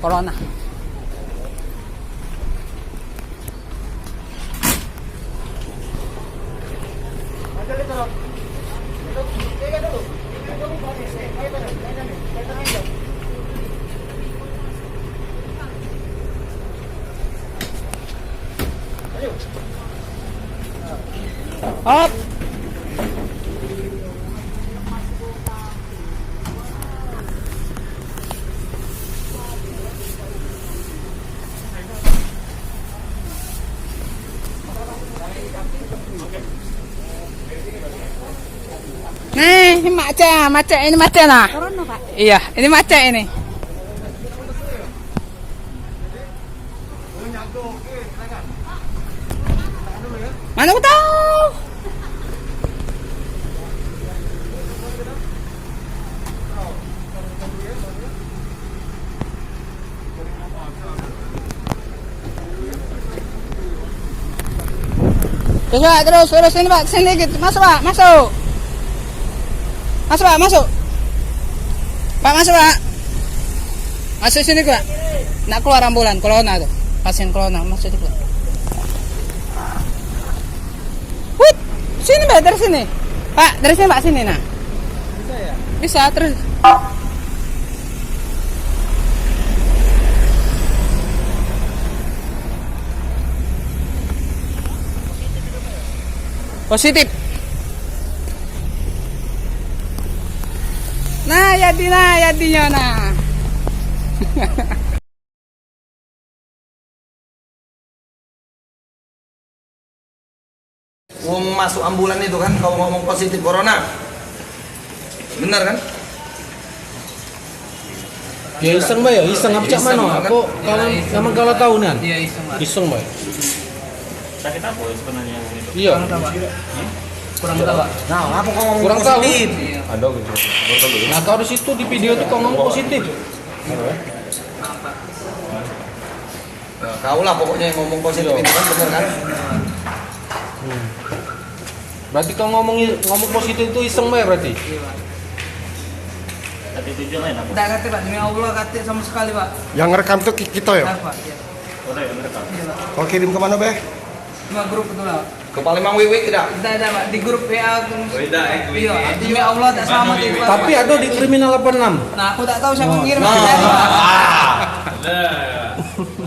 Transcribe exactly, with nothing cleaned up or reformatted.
Corona. Hop. Nih, ini macam, macam ini macam lah. Corona, Pak. Iya, ini macam ini. Mana aku tahu? Terus, Pak, terus, terus sini, Pak, sini dikit. Masuk, Pak, masuk. Masuk, Pak, masuk. Pak, masuk, Pak. Masuk sini, Pak. Nak keluar ambulan corona tuh. Pasien corona masuk tuh. Wih, sini, Pak, dari sini. Pak, dari sini, Pak, sini, nah. Bisa ya? Bisa, terus. Positif. Nah, jadi nah, jadinya nah. Wong masuk ambulan itu kan, kau ngomong positif corona. Benar kan? Ya iseng bae ya, iseng apa cak mano? Kan? Aku kalau sama kalau tahu nian. Iya, iseng, Pak. Iseng bae. Sakit apa sebenarnya itu? Iya. Kurang tahu, Pak. Nah, apa kau ngomong kurang tahu? Positif? Iya. Ada gitu. Nah, kau di situ di video tuh kau ngomong positif. Nah, kau lah pokoknya yang ngomong positif itu kan, bener kan? Hmm. Berarti kau ngomong ngomong positif itu iseng bae berarti? Iya, Pak. Tapi tujuan lain apa? Ndak kate, Pak, demi Allah kate sama sekali, Pak. Yang ngerekam tuh ki- kita ya? Ndak, Pak, iya. Oh, dah, yang ngerekam. Iya, Pak. Kau kirim ke mana, Beh? Cuma grup itu lah. Ke Palembang Wiwi tidak? Tidak ada, Pak, di grup W A aku. Oh, tidak, eh, iya, W W. Demi Allah tak selamat itu, Pak. Tapi ada di Kriminal delapan enam. Nah, aku tak tahu siapa yang ngirim. Nah. Nah.